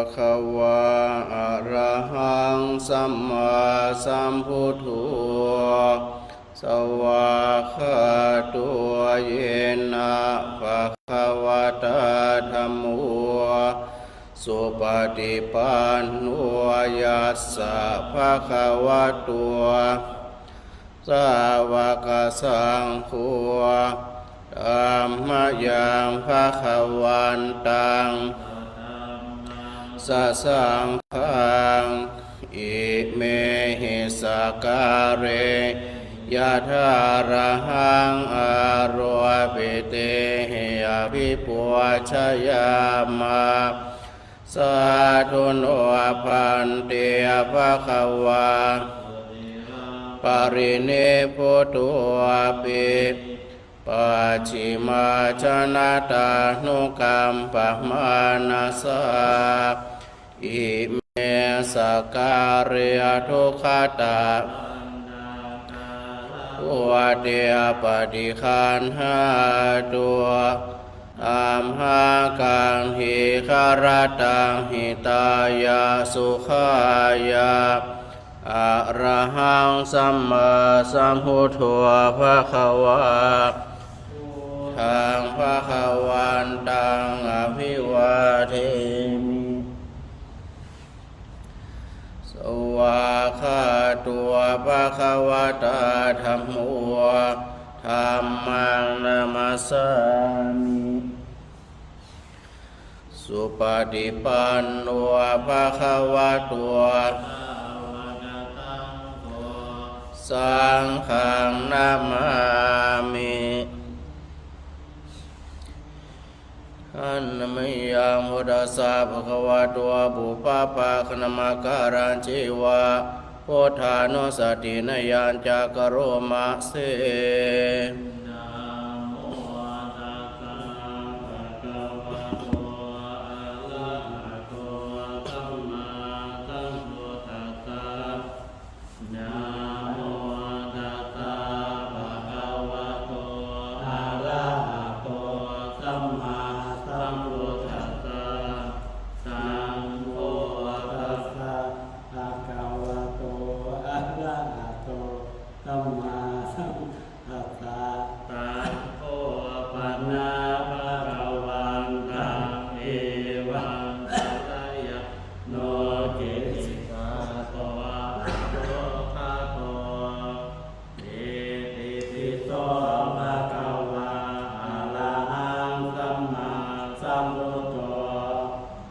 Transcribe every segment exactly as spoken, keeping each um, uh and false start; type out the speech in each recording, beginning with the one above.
bhagavā arahaṃ sammāsambuddho. Svākkhāto yena bhagavatā dhammo, supaṭipanno yassa bhagavato sāvakasaṅgho, tammayaṃ bhagavantaṃ sasaṅghaṃ, imehi sakkārehi yathārahaṃ āropitehi abhipūjayāma. Sādhu no bhante bhagavā parinibbutopi, pacchimājanatānukampamānasā, ime sakkāre duggatapaṇḍakkāroti paṭiggaṇhātu, amhākaṃ dīgharattaṃ hitāya sukhāya. Arahaṃ sammāsambuddho bhagavā, buddhaṃ bhagavantaṃ abhivādemi. Svākkhāto bhagavatā dhammo, dhammaṃ namassāmi. Supaṭipanno bhagavato sāvakasaṅgho, saṅghaṃ namāmi. Handa mayaṃ buddhassa bhagavato pubbabhāganamakārañceva, buddhānussatinayañca karoma se. Namo tassa bhagavato arahato sammāsambuddhassa. Namo tassa bhagavato arahato sammāsambuddhassa. Namo tassa bhagavato arahato sammāsambuddhassa. Taṃ kho pana bhagavantaṃ evaṃ kalyāṇo cittako arogato iti pi so bhagavā arahaṃ sammāsambuddho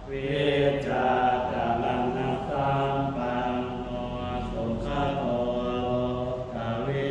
vijjācaraṇasampanno sugato lokavi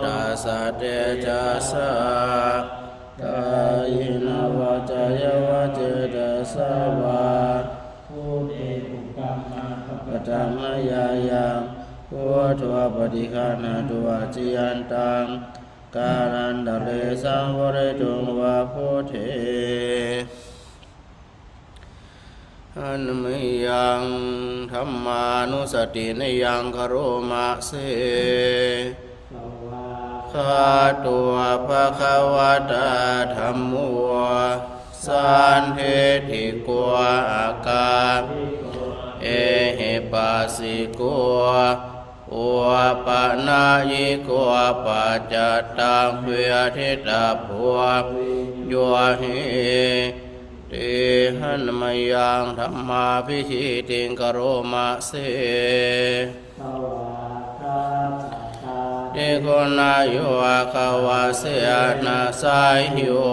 tassa tejasā, kāyena vācāya va cetasā vā, buddhe kukammaṃ pakataṃ mayā yaṃ, buddho paṭiggaṇhatu accayantaṃ, kālantare saṃvarituṃ va buddhe. Handa mayaṃ dhammānussatinayaṃ karoma se. Svākkhāto bhagavatā dhammo, sandiṭṭhiko akāliko, ehipassiko, opanayiko, paccattaṃ veditabbo viññūhī ti. Handa mayaṃ dhammābhigītiṃ karoma se. Svākkhātatādiguṇayogavasena seyyo,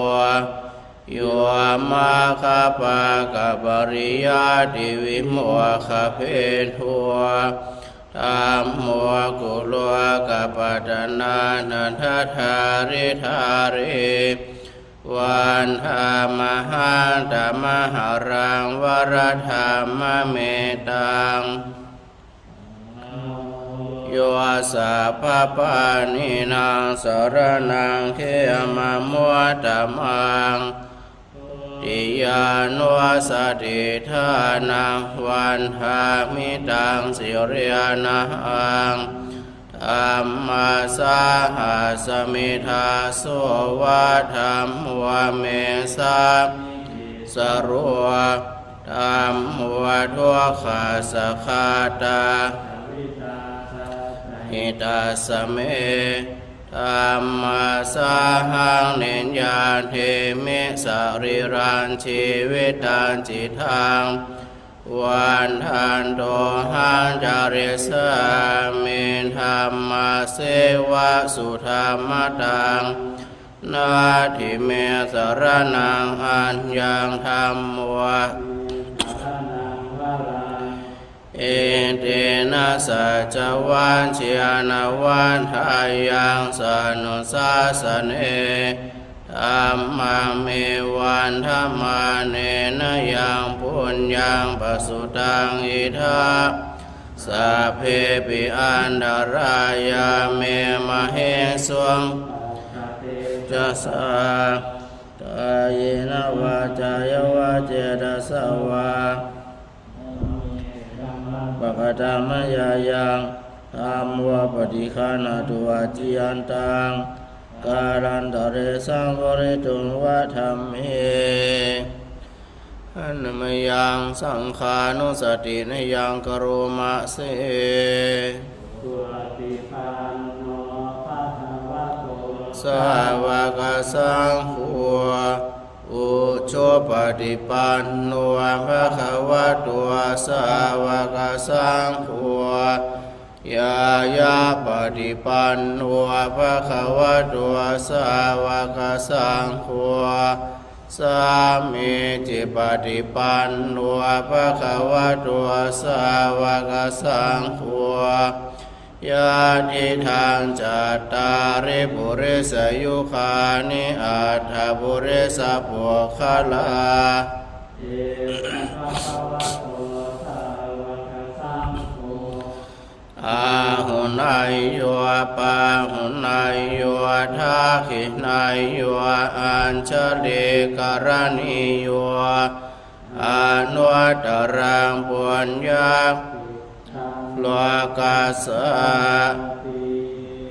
yo maggapākapariyattivimokkhabhedo, dhammo kulokapatanā nadadhāridhārī, vandāmahaṃ tamaharaṃ varadhammametaṃ. Yo sabbapāṇīnaṃ saraṇaṃ khemamuttamaṃ, dutiyānussatiṭṭhānaṃ vandāmi taṃ sirenahaṃ. Dhammassāhasmi dāso va, dhammo me sāmikissaro, dhammo dukkhassa ghātā, ca vidā tassa hitassa me. Dhammassāhaṃ niyyādemi sarīrañjīvitañcidaṃ, vandantohaṃ carissāmi dhammasseva sudhammataṃ. Natthi me saraṇaṃ aññaṃ, dhammo me saraṇaṃ varaṃ, etena saccavajjena vaḍḍheyyaṃ sabbasāsane. Dhammaṃ me vandamānena yaṃ puññaṃ pasutaṃ idha, sabbepi antarāyā me māhesuṃ tejasā. Kāyena vācāya va cetasā vā, pakataṃ mayā yaṃ, dhammo paṭiggaṇhatu accayantaṃ, kālantare saṃvarituṃ va dhamme. Handa mayaṃ saṅghānussatinayaṃ karoma se. Supaṭipanno bhagavato sāvakasaṅgho, ujupaṭipanno bhagavato sāvakasaṅgho, ñāyapaṭipanno bhagavato sāvakasaṅgho, sāmīcipaṭipanno bhagavato sāvakasaṅgho, yadidaṃ cattāri purisayugāni aṭṭha purisapuggalā, āhuneyyo pāhuneyyo dakkhiṇeyyo añjalikaraṇīyo anuttaraṃ puññakkhettaṃ lokassāti.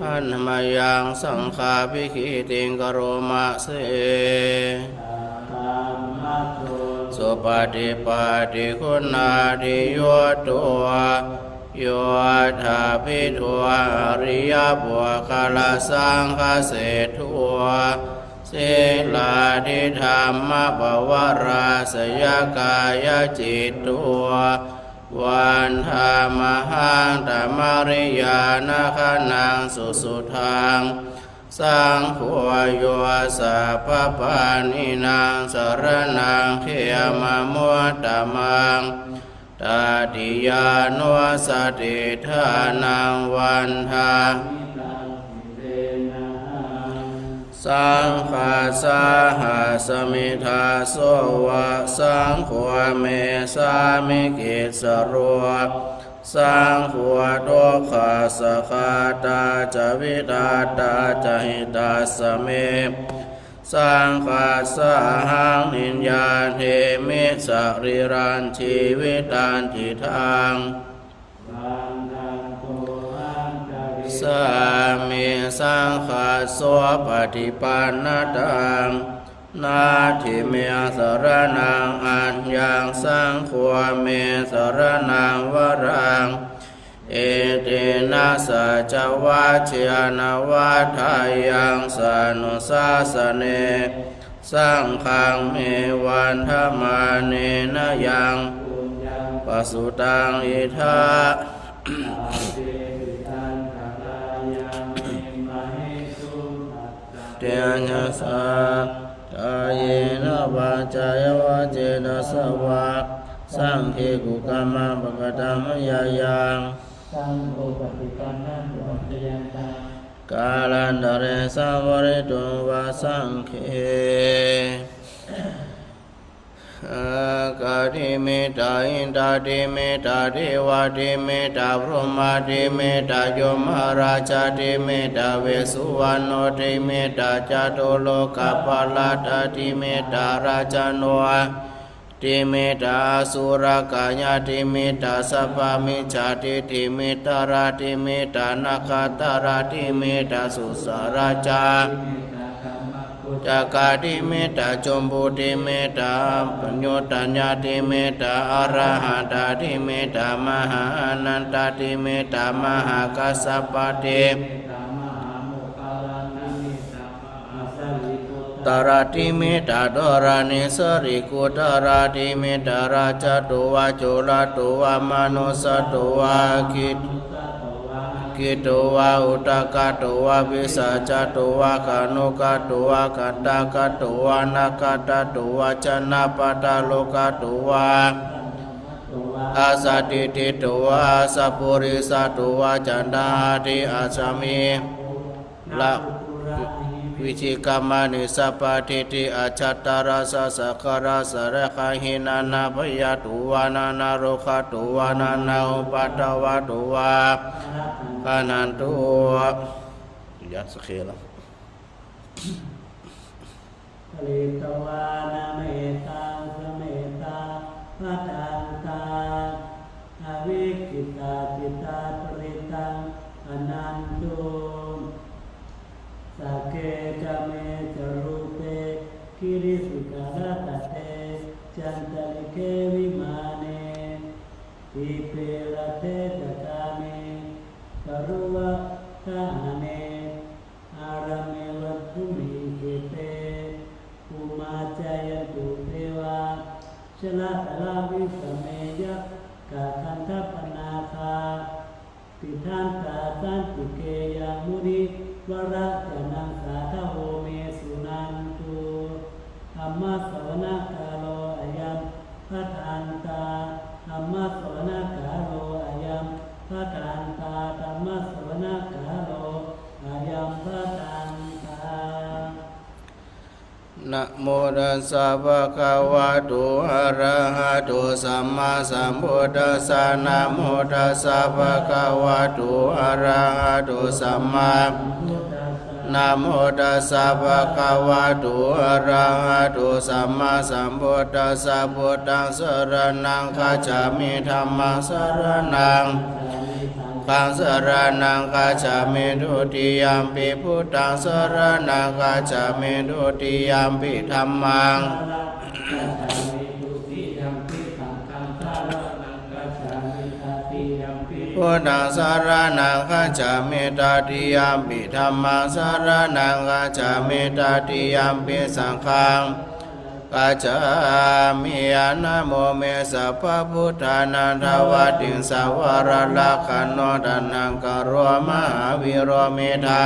Handa mayaṃ saṅghābhigītiṃ karoma se. Supaṭipattiguṇādiyutto, yoṭṭhabbidho ariyapuggalasaṅghaseṭṭho, sīlādidhammapavarāsayakāyacitto, vandāmahaṃ tamariyāna gaṇaṃ susuddhaṃ. Saṅgho yo sabbapāṇīnaṃ saraṇaṃ khemamuttamaṃ, tatiyānussatiṭṭhānaṃ vandāmi taṃ sirenahaṃ. Saṅghassa hasmi dāso va, saṅgho me sāmikissaro. Saṅgho dukkhassa ghātā ca, vidhātā ca hitassa me. Saṅghassāhaṃ niyyādemi, sarīrañjīvitañcidaṃ. Vandāmi saṅghassa paṭipannataṃ, natthi me saraṇaṃ aññaṃ, saṅgho me saraṇaṃ varaṃ. Etena saccavajjena, vaḍḍheyyaṃ sabbadassanusāsane. Saṅghaṃ me vandamānena, yaṃ puññaṃ pasutaṃ idha, tejasā, kāyena vācāya va cetasā vā, saṅghe kukammaṃ pakataṃ mayā yaṃ, saṅgho paṭiggaṇhatu accayantaṃ, kālantare saṃvarituṃ va saṅghe. Aggadhimitā indadhimitā, devathimitā brahmadhimitā, yamarājādhimitā vesuvaṇṇo dhimitā, catulokapālādhimitā, rājāno dhimitā, asurakāyadhimitā, sabbamijjhadhimitā, nakkhattarādhimitā, sussarājā, bhujagadhimitā, jambudhimitā, aññuttayadhimitā, arahatadhimitā, mahāānandadhimitā, mahākassapadhimitā, mahāmoggallānadhimitā, mahāsāriputtarādhimitā, dharaṇīsāriputtaradhimitā, rājato vā corato vā manussato vā, aggito vā udakato vā, pisācato vā khāṇukato vā, kaṇṭakato vā nakkhattato vā, janapadarogato vā, asaddhiṭṭhito vā asappurisato vā, caṇḍahatthiassamigago, rāhubhisambhū vijighaṇe sabbadhi, aṭṭhārasahassaṃ saṅghassa rekahīnā, nānābhayato vā nānārogato vā, nānāupaddavato vā, ārakkhaṃ gaṇhantu. Yassakhela. Pharitvāna mettaṃ samettā bhadantā, avikkhittacittā parittaṃ bhaṇantu. Sagge kāme ca rūpe girisikharataṭe cantalikkhe vimāne, dīpe raṭṭhe ca gāme taruvanagahane, ārāme raṭṭhumhi khette, bhummā cāyantu devā jalathalavisame yakkhagandhabbanāgā, tiṭṭhantā santike yaṃ munivaravacanaṃ sādhavo me suṇantu. Dhammassavanakālo ayambhadantā. Dhammassavanakālo ayambhadantā. Dhammassavanakālo ayambhadantā. Namo tassa bhagavato arahato sammāsambuddhassa. Namo tassa bhagavato arahato sammā Namo tassa bhagavato arahato sammāsambuddhassa. Buddhaṃ saraṇaṃ gacchāmi. Dhammaṃ saraṇaṃ, saṅghaṃ saraṇaṃ gacchāmi. Dutiyampi buddhaṃ saraṇaṃ gacchāmi. Dutiyampi dhammaṃ, buddhaṃ saraṇaṃ gacchāmi. Tatiyampi dhammaṃ saraṇaṃ gacchāmi. Tatiyampi saṅghaṃ gacchāmi. Namo me sabbabuddhānaṃ dvattiṃsavara lakkhaṇo taṇhaṅkaro mahāvīro medhā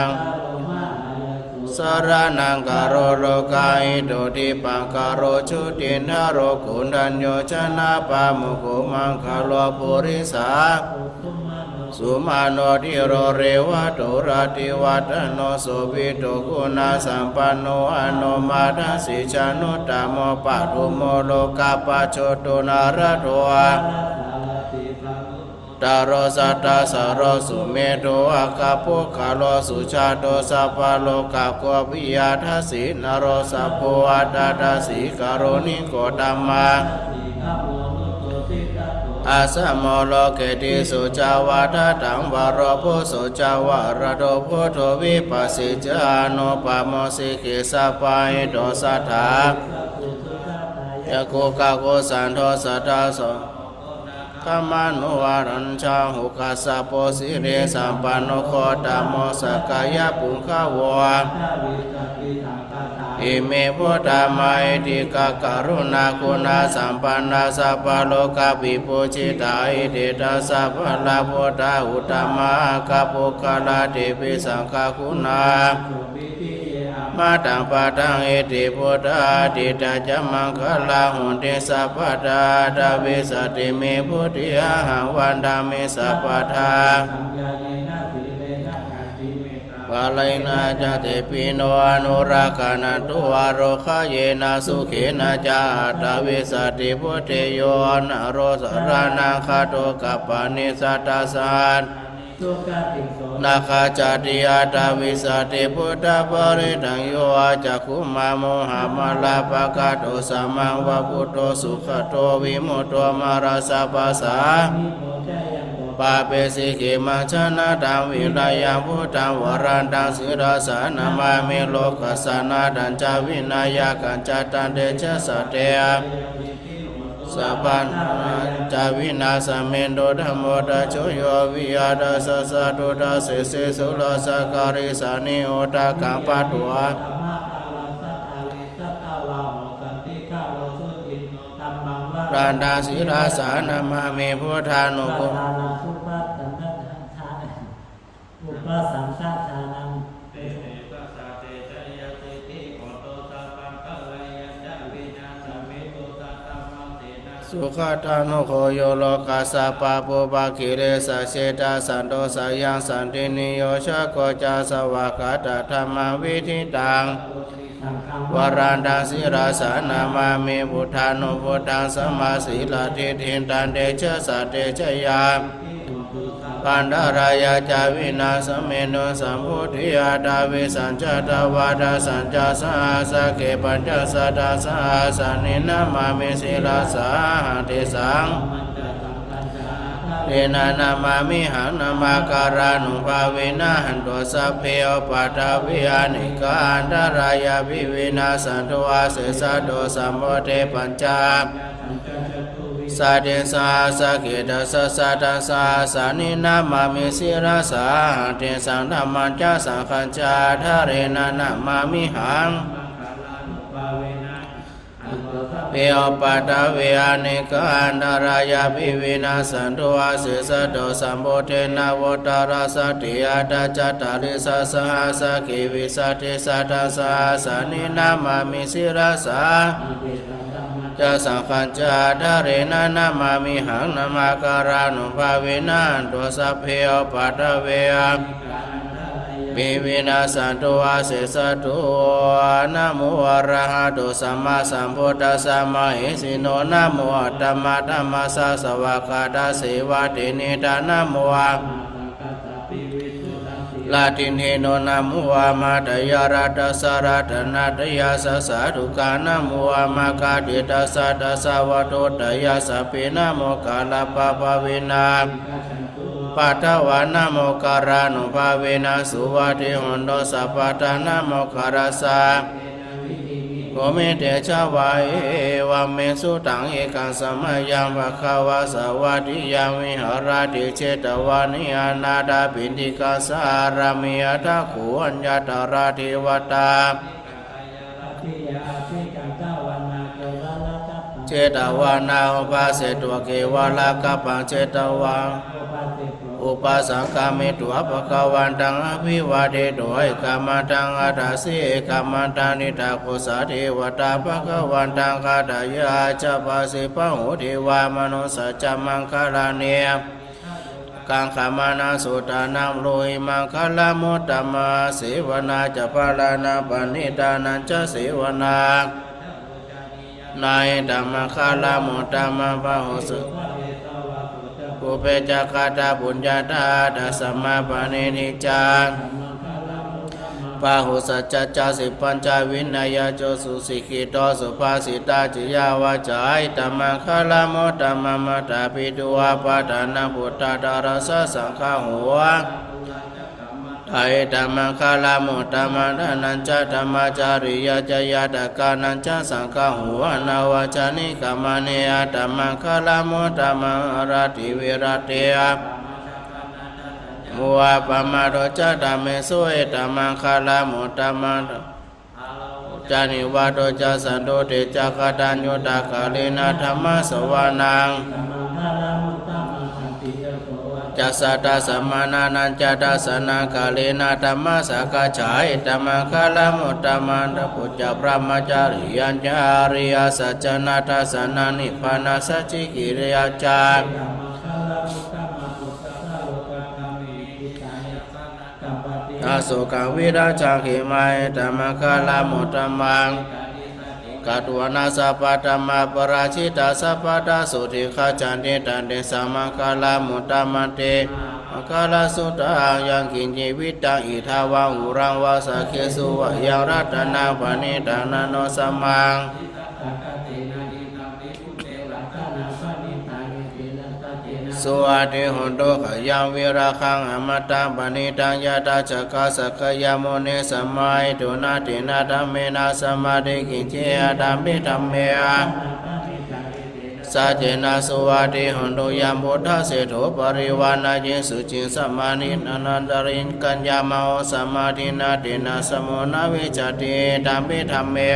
saraṇaṅkaro lokahito dīpaṅkaro jotindharo koṇḍañño janapāmokkho maṅgalo purisā Sumano dhīro revato rativaḍḍhano sobhito guṇasampanno anomadassī januttamo padumo lokapajjoto nārado taro sattasāro sumedho akkhapuggalō sujāto sabbalokaggo piyadassī naro sabbovadadassī kāruṇiko dhamma asamo loke tisso ca vadataṃ varo phusso ca varado buddho vipassī ca anūpamo sikhī sabbahito satthā yakkhugga kusanto sadā so khamano araññā hu kassapo sirisampanno gotamo sakyapuṅgavo ime buddhā mahiddhikā karuṇāguṇasampannā sabbalokavibhūjitā hitāya sabbalabuddhā uttamā aggappuggalā tepi saṅghaguṇā mataṃ padaṃ iti buddhā atītā ca maṅgalā honti sabbadā aṭṭhavīsati me buddhe ahaṃ vandāmi sabbadā balena ca tepino anurakkhantu ārogyena sukhena ca aṭṭhavīsati buddhe yo naro saraṇaṃ gato kappāni satasahassanāni nakkhattati aṭṭhavīsati buddhaparitaṃ yo accakummā mohamalāpakaṭṭho samaṃ va buddho sugato vimutto mārassa pāsā pāpesi khemaṃ janataṃ vinayaṃ buddhaṃ varantaṃ sirasā namāmi lokassa nāthañca vināyakañca tantejasā te sabbantarāyā ca vināsamentu dhammo dhajo yo viya tassa satthu dassesi surassa karisāni udakaṃ patvā varantaṃ sirasā namāmi buddhānubuddhaṃ อุปสัมปทานัง sugatānugo yo lokassa pāpūpakilesajetā santo sayaṃ santiniyojako ca svākkhātadhammaṃ viditaṃ varantaṃ sirasā namāmi buddhānubuddhaṃ samasīladiṭṭhiṃ tantejasā te jaya antarāyā ca vināsamentu sambuddhe aṭṭhavīsañca dvādasañca sahassake pañcasatasahassāni namāmi sirasā ahaṃ tesaṃ rena namāmihaṃ namakārānubhāvena hantvā sabbe upaddave anekā antarāyāpi vinassantu asesato. Sambuddhe pañcasatī sahassake dasasatasahassāni namāmi sirasā ahaṃ tesaṃ dhammañca saṅghañca ādarena namāmihaṃ sabbe upaddave anekā antarāyāpi vinassantu asesato. Sambuddhe navuttarasate aṭṭhacattāḷīsasahassake vīsatisatasahassāni namāmi sirasā ca saṅghañca ādarena namāmihaṃ namakārānubhāvena hantvā sabbe upaddave vinassantu asesato. Namo arahato sammāsambuddhassa mahesino. Namo uttamadhammassa svākkhātasseva tenidha. Namo latindino. Namo āmatayarattassa ratanattayassa sādhukaṃ. Namo āmakātītassa tassa vatthuttayassapi. Namokārappabhāvena patvā namokārānubhāvena suvatthi hontu sabbadā. Namokārassa bhūmite ca vā. Evaṃ me sutaṃ. Ekaṃ samayaṃ bhagavā sāvatthiyaṃ viharati jetavane anāthapiṇḍikassa ārāme. Atha kho aññatra devatā jetavane ubhāsetvā kevalakappaṃ cetavā upasaṅkamitvā bhagavantaṃ abhivādetvā ekamantaṃ aṭṭhāsi. Ekamantaṃ ṭhitā kho sā devatā bhagavantaṃ gathāya ācikkhasi. Bahū devā manussā ca maṅgalāni kaṅkamānasūtānaṃ brūhi maṅgalamuttamaṃ. Asevanā ca bālānaṃ paṇḍitānañca sevanā, nānīdha maṅgalamuttamaṃ. Bāhusaccañca pubbe ca katapuññatā attasammāpaṇidhi ca, bāhusaccañca sippañca vineyya ca susikkhito subhāsitā ca yā vācā hitāmaṅgalamuttamaṃ. Mātāpitu upaṭṭhānaṃ puttadārassa saṅgaho, hitāmaṅgalamuttamaṃ. Dānañca dhammacariyā ca ñātakānañca saṅgaho, anavajjāni kammāni hitāmaṅgalamuttamaṃ. Āratī viratī appamādo ca dhammesu hitāmaṅgalamuttamaṃ. Gāravo ca nivāto ca santuṭṭhī ca kataññutā kālena dhammassavanaṃ, ca sattasamaṇānañca dassanaṃ kālena dhammasākacchā hitāmaṅgalamuttamaṃ. Tapo ca brahmacariyañca ariyasaccāna dassanaṃ nibbānasacchikiriyā ca, asokaṃ virajaṃ khemaṃ hitāmaṅgalamuttamaṃ. Katvāna sabbatthamaparājitā sabbattha sotthiṃ gacchanti tantesaṃ maṅgalamuttamanti. Maṅgalasuttaṃ. Yaṅkiñci vittaṃ idha vā huraṃ vā saggesu vā yaṃ ratanaṃ paṇītaṃ na no samaṃ suvatthi hotu khayaṃ virāgaṃ amataṃ paṇītaṃ. Yadajjhagā sakyamunī samāhito na tena dhammena samatthi kiñci etampi dhamme saccena suvatthi hotu. Yambuddhaseṭṭho parivaṇṇayī suciṃ samaṇānamantaṃ kaññamāho samādhī na tena samo na vijjati etampi dhamme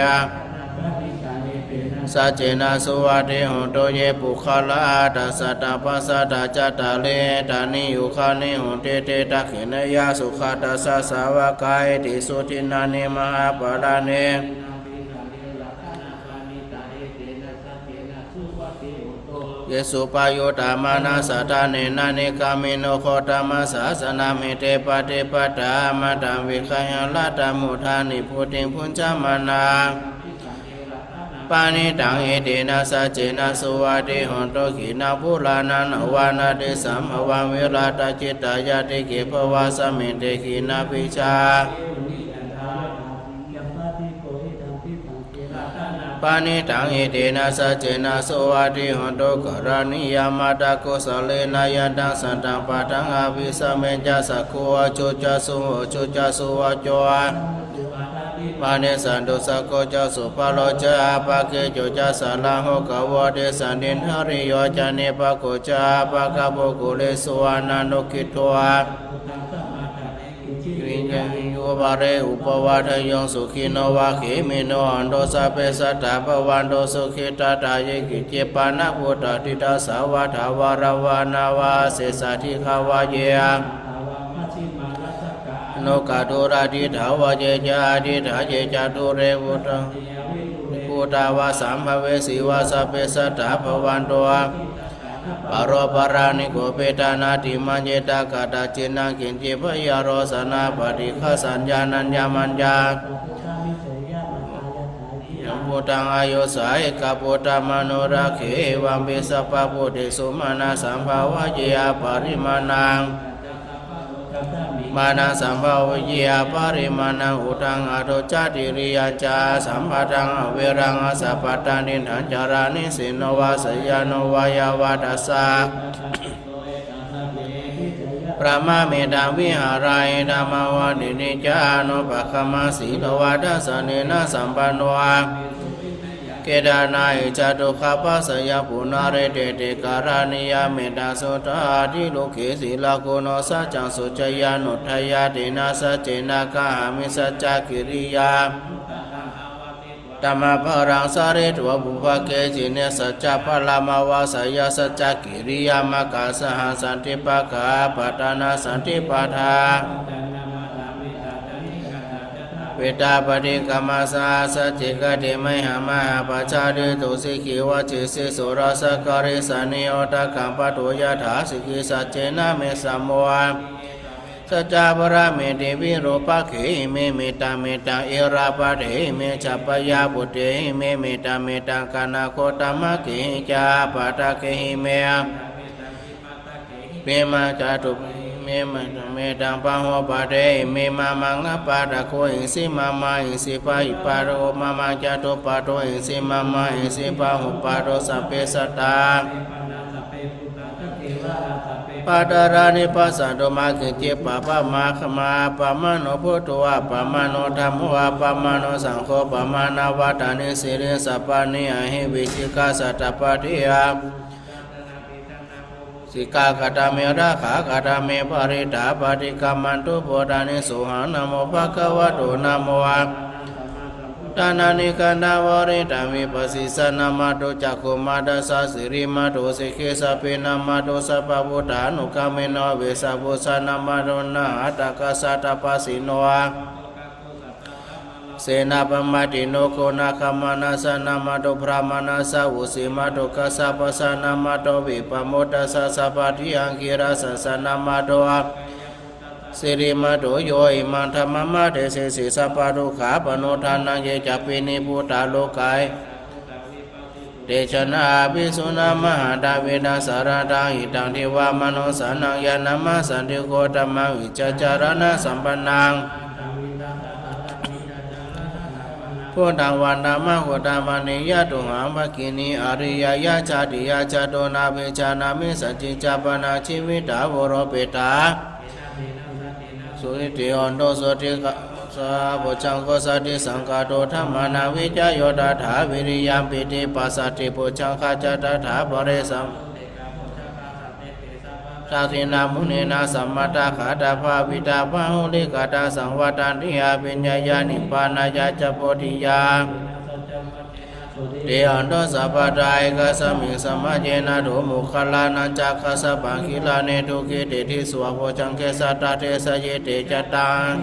saccena suvatthi hotu. Ye puggalā aṭṭha sataṃ pasatthā cattāri etāni yugāni honti te dakkhiṇeyyā sugatassa sāvakā iti sudiṭṭhāni mahapphallāni. Ye suppayuttā manasā daḷhena nikkāmino gotamasāsanamhi te pattipattā amataṃ vigayha laddhā mudhā nibbutiṃ bhuñjamānā paṇītaṃ etena saccena suvatthi hotu. Khīṇaṃ purāṇaṃ navaṃ natthi sambhavaṃ virattacittāyatike bhavasmiṃ te khīṇabījā paṇītaṃ etena saccena suvatthi hotu. Karaṇīyamatthakusalena yan taṃ santaṃ padaṃ abhisamecca sakko ujū ca suhujū ca suvaco manessā tussako ca subharo ca appakicco ca sallahukavutti santindriyo ca nipako ca appagabbho kulesu ananugiddho viññūhīti. Pare upavadeyyuṃ sukhino vā khemino hontu sabbe sattā bhavantu sukhitattā. Ye keci pāṇabhūtatthi tasā vā thāvarā vā anavhāsesā dīghā vā ye anukā dūrā diṭṭhā vā ye ca adiṭṭhā ye ca dūre bhūtā vā sambhavesī vā sabbe sattā bhavantu aparāparakāni kopi tā nātimaññetha katthaci naṃ kiñci byārosanā paṭighasaññā nāññamaññā bhūtaṃ āyusā ekaputtamanurakkhe. Evampi sabbabhūtesu mānasambhāvaye aparimāṇaṃ. Mānasambhāvaye aparimāṇaṃ uddhaṃ adho ca tiriyañca asambādhaṃ averaṃ asapattaṃ. Tiṭṭhaṃ caraṃ nisinno vā sayāno vā yāvatassa brahmametaṃ vihāraṃ idhamāhu. Ādiṭṭhi ca anupagamma sīlavā dassanena sampanno gedhaṃ na hi jātu gabbhaseyyaṃ punaretīti. Karaṇīyā mettasuttā atiloke sīlaguṇo saccaṃ soceyyanuddayā. Tena saccena kāhāmi saccakiriyā uttamaṃ phalaṃ sārītvā pubbake jine saccaphalamāvaseyya. Saccakiriyā maggāsahaṃ santi pakkhā apattanā santi padā. Petāpaṭikkama sahassa cikkati, mayhaṃ mahāpajjhā diṭṭhusikhi vajjī sīsuloskari saniyotakaṃ, patto yathā sikhī saccena me samo. Saccā paramenti virūpakkhehi me, mettaṃ mettaṃ irapattehi me, chapayaputteri me, mettaṃ mettaṃ kaṇhagotamakehi ca, paṭhakehi me, mettaṃ mettaṃ catupphi me, mettaṃ mettaṃ bahupattehi me, mamaṃ apādakohi si, mamahi si pahipādo, mamaṃ catuppādohi si, mamahi si pahupādo, sabbe sattā bhadrāni passantu, mā kiñci pāpam ā- appamāṇo buddho, appamāṇo dhammo, appamāṇo saṅgho, pamāṇavantāni sirīsapāni, ahi vicchikā satapadī a- sikā, katā me rakkhā, katā me parittā, paṭikkamantu bhūtāni, sohaṃ namo bhagavato, namo buddhānaṃ ekadā parittaṃ vipassissa. Namatthu cakkhumantassa sirīmato sikhī, sabbe namatthu sabbabuddhānugammino, vessabhussa namatthu ñātakassa tapassino, senāpamaddino goṇagamanassa. Namatthu brāhmaṇassa vusīmato kassapassa, namatthu vippamuttassa sabbadhi aṅgīrasassa, namatthu sirīmato yo imaṃ dhammamadesesi, sabbadukkhāpanūdanaṃ. Ye cāpi nibbutā rogā te janā apisuṇā, mahantā vītasāradā hitaṃ devamanussānaṃ. Yannamāsanti gotamaṃ vijjācaraṇasampannaṃ, buddhaṃ vandāma uttamaṃ. Tiyā tuṇhī bhagini ariyā jātiyā, jātu nābhijānāmi sañcicca pana jīvitā. Vūro petānaṃ sotthi te hontu, sotthi ghātā bojjhaṅgo. Sotthi saṅkhāto dhammānaṃ vicayo tathā, viriyampīti passaddhi bojjhaṅgā ca tathāpare, sam dakkhiṇā muninā sammadakkhātā, bhāvitā bahulīkatā, saṃvattanti abhiññāya nibbānāya ca bodhiyā. Te hontu sabbadā ekasmiṃ samaye, nātho moggallānañca kassapaṃ, gilāne dukkhite disvā bojjhaṅge, satta desayi te ca taṃ.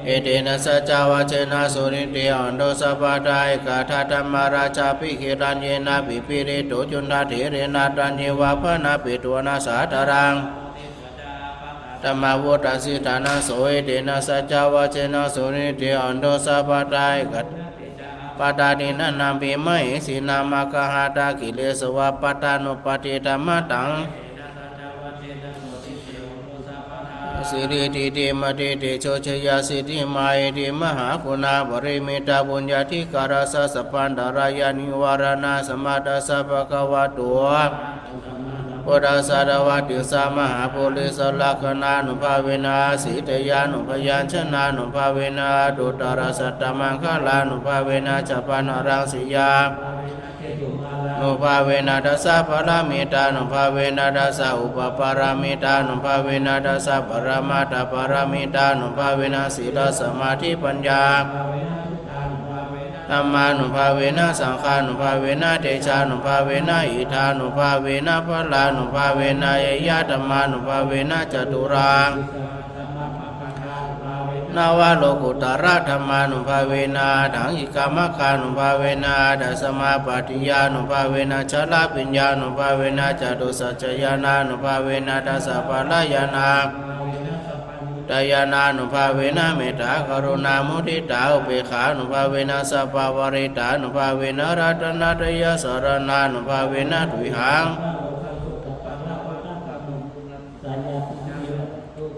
Etena saccavajjena suvatthi hontu sabbadā. Ekadā dhammarājāpi gelaññenābhipīḷito, cundattherena taññeva bhaṇāpetvāna sādaraṃ, dhammā vuṭṭhāsi ṭhānaso. Etena saccavajjena suvatthi hontu sabbadā. Ekadā pattidānampi mahesinaṃ, maggāhatakilesava pattānuppattidhammataṃ. Siridhitimatitejojayasiddhi mahāguṇāparimitapuññādhikārassa sabbantarāyanivāraṇasamatthassa bhagavato buddhassa dvattiṃsamahāpurisalakkhaṇānubhāvena, sītyānubyañjanānubhāvena, aṭṭhuttarasatamaṅgalānubhāvena, chabbaṇṇaraṃsiyā nubhāvena, dasapāramitānubhāvena, dasaupapāramitānubhāvena, dasaparamatthapāramitānubhāvena, sīlasamādhipaññā dhammānubhāvena, saṅghānubhāvena, tejānubhāvena, iddhānubhāvena, balānubhāvena, ñeyyadhammānubhāvena, catūhā navalokuttaradhammānubhāvena, aṭṭhaṅgikamaggānubhāvena, aṭṭhasamāpattiyānubhāvena, chaḷabhiññānubhāvena, catusaccañāṇānubhāvena, dasabalañāṇa ñāṇānubhāvena, mettākaruṇāmuditāupekkhānubhāvena, sabbaparittānubhāvena, ratanattayasaraṇānubhāvena, tuyhaṃ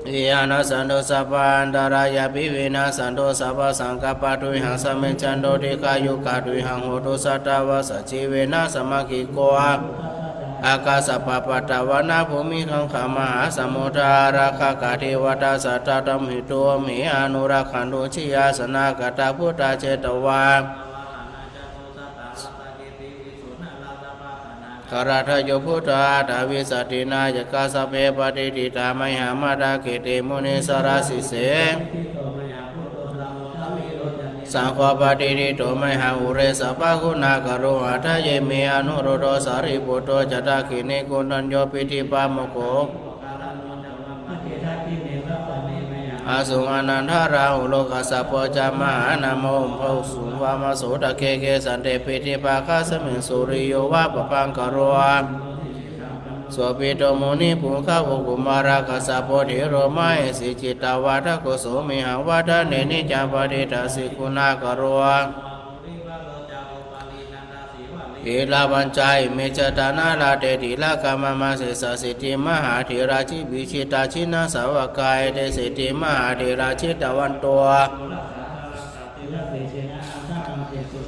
tuyhaṃ nassantu sabbaantarāyāpi vinassantu sabbasaṅkappā, tuyhaṃ samijjhantu dīghāyukā, tuyhaṃ hotu satavassajīvena samaṅgiko. Ākāsapabbatavanabhūmigaṅgāmahāsamuddā ārakkhakā devatā sadā tumhe tumhe anurakkhantu. Jayāsanāgatā buddhā jetvā mārasenā sotthānaṃ catusaccāsabhaṃ rakkhaṃ bandhamatthaṃ, sataṃ sataṃ katvāna bhikkhūnaṃ samitiṃ vanaṃ. Gandhārakkho buddho aṭṭhavīsati nāyakā, sabbe patiṭṭhitā mayhaṃ matthake te munissarā. Sīse saṅgho patiṭṭhito mayhaṃ ure sabbaguṇākaro. Hadaye me anuruddho sārīputto ca dakkhiṇe koṇḍañño piṭṭhibhāmako. Āsuṃ ānandarāhulo kassapo ca mahānāmo ubhāsuṃ vāmasotake. Kesante piṭṭhibhāgasmiṃ suriyo va pabhaṅkaro, sobhito munipuṅgavo. Kumārakassapo thero mahesī cittavādako so mayhaṃ vadane niccaṃ patiṭṭhāsi guṇākaro. Thera pañca ime jātā nalāṭe tilakā mama, sesāsīti mahātherā vijitā jinasāvakā, etesīti mahātherā jitavanto jinetānaṃ.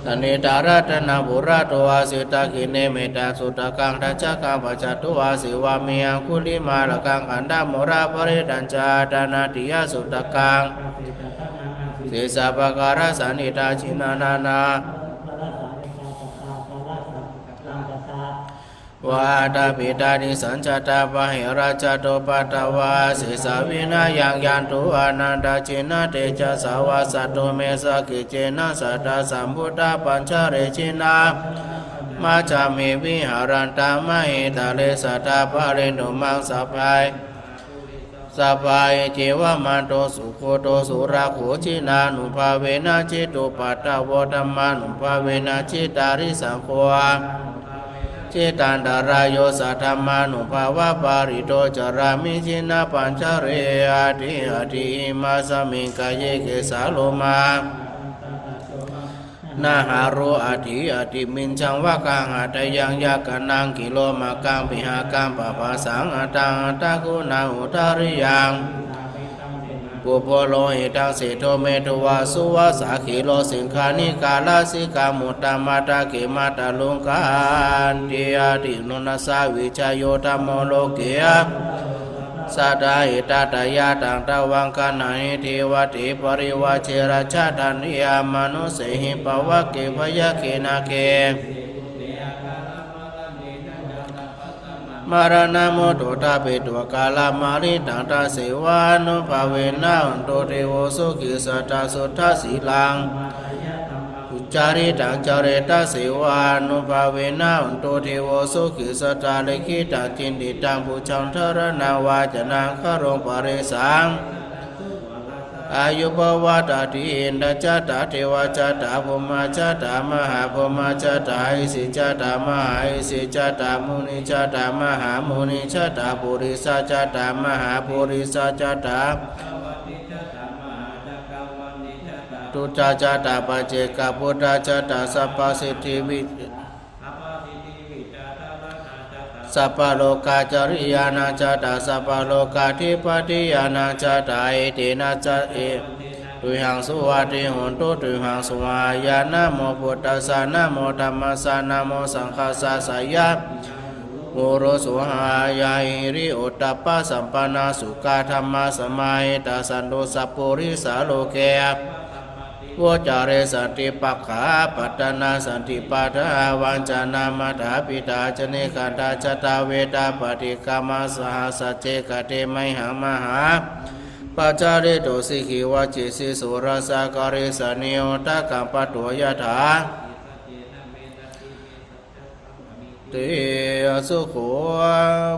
Sannipatitto ratanaṃ purato āsi, dakkhiṇe mettasuttakaṃ dhajaggaṃ pacchato āsi, vāme aṅgulimālakaṃ khandhamoraparittañca āṭānāṭiyasuttakaṃ. Sesā pākārasaṇṭhitā jinā nānā vātapittādisañjātā bāhirajjhattupaddavā, asesā vinayaṃ yantu anantajinatejasā. Vasato me sakiccena sadā sambuddhapañjare, jinapañjare viharantā mahītale, sadā pālentu maṃ sabbe sabbā. Iccevamanto sugutto surakkho, jinānubhāvena jitupaddavo, dhammānubhāvena jitārisaṅgho, jitantarāyo, saddhammānubhāvapālito carāmi jinapañjare. Atthi atthi imasmiṃ kāye kesā lomā nahārū, atthi atthi bhujamajjhaṃ hadayaṃ cakkhumā karṇaṃ kiromakaṃ pīḷanaṃ pabhasaṃ, āṭāhaṭaguṇaṃ udariyaṃ ubho lohitasito, medavajjavasā kilosikhanī karāsikā muttamadhā khematarunga. Atthi atthi nānāsavijjāyo dhammo loke sadā hitatthāya taṃ tvaṃ gaṇhanti devate. Parivaje rājadhāniyā manusehi pāvake byagghe nāge maraṇā mutto ṭhapetvā kālā maritaṃ, tasseva ānubhāvena hotu devo sukhī sadā. Suddhasīlaṃ sucaritaṃ care, tasseva ānubhāvena hotu devo sukhī sadā. Likkhitaṃ cintitaṃ pūjaṃ dhāraṇaṃ vācanaṃ gāravaṃ parittaṃ, āyu pavaḍḍhatīti. Indā ca tā devā ca tā brahmā ca tā mahābrahmā ca tā isi ca tā mahāisi ca tā munī ca tā mahāmunī ca tā purisā ca tā mahāpurisā ca tā ca tā paccekabuddhā ca tā sabbasiddhi sabbalokācariyānañca tā sabbalokādhipatiyānañca tā. Etena saccavajjena tuyhaṃ suvatthi hotu, tuyhaṃ sukhāya. Namo buddhassa, namo dhammassa, namo saṅghassa, jayamaṅgalāni. Ū ru sukhāya hiriottappasampannā sukkadhammasamāhitā, santo sappurisā loke vuccare santi pākkhā pattanā santi pādā. Avañcanā mātā pitā ca nikkhantā jātā vedā paṭikkama. Saha sacce kate mayhaṃ mahāpajjalito sikhī vajjesi soḷasa karīsāni udakaṃ patto yathā te. Sukho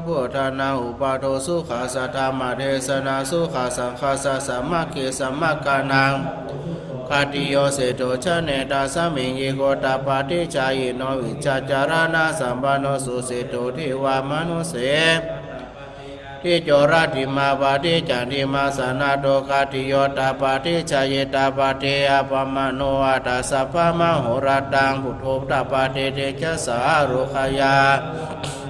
buddhānaṃ uppādo, sukhā saddhammadesanā, sukhā saṅghassa sāmaggī, samaggānaṃ sukhattiyo seṭṭho, jāne tasmiṃ yego tappati cāyino, vijjācaraṇasampanno susikkhito devamanusse tejo rattimā paṭicca dimā sannaddho, khattiyo tappati jhāyī tappati appamāṇo, atha sabbamahorattaṃ buddho tappati tejasā. Ārogyaparamā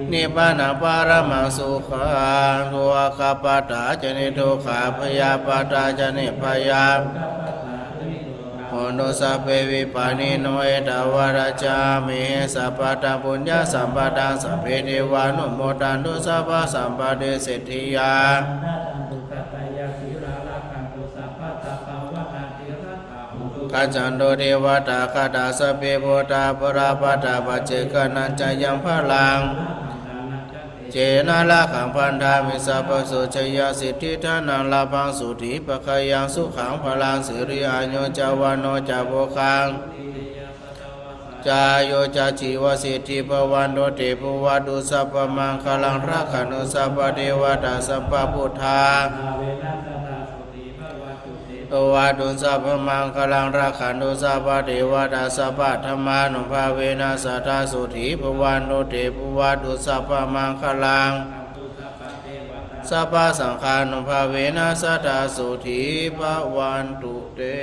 nibbānaparamaṃ sukhaṃ, dukkhappattā ca niddukkhā, bhayappattā ca nibbhayā, hontu sabbepi pāṇino. Ettāvatā ca amhehi sambhataṃ puññasampadaṃ, sabbe devānumodantu sabbasampattisiddhiyā. Gacchantu devatāgatā, sabbe buddhā balappattā, paccekānañca yaṃ balaṃ, tena rāgaṃ bandhāmi sabbaso. Jayasiddhi dhanaṃ lābhaṃ, sotthi bhāgyaṃ sukhaṃ balaṃ, siri āyu ca vaṇṇo ca bhogaṃ, ca āyu ca jīvasiddhī bhavantu te. Bhavatu sabbamaṅgalaṃ rakkhantu sabbadevatā sabbabuddhā bhavatu sabbamaṅgalaṃ rakkhantu sabbadevatā sabbadhammānubhāvena sadā sotthī bhavantu te. Bhavatu sabbamaṅgalaṃ sabbasaṅghānubhāvena sadā sotthī bhavantu te.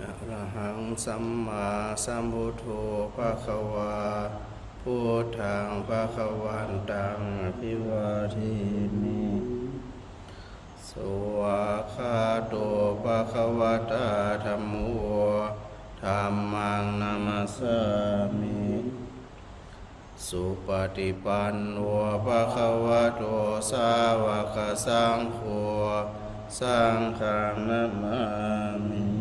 Arahaṃ sammāsambuddho bhagavā, buddhaṃ bhagavantaṃ abhivādemi. Svākkhāto bhagavatā dhammo, dhammaṃ namassāmi. Supaṭipanno bhagavato sāvakasaṅgho, saṅghaṃ namāmi.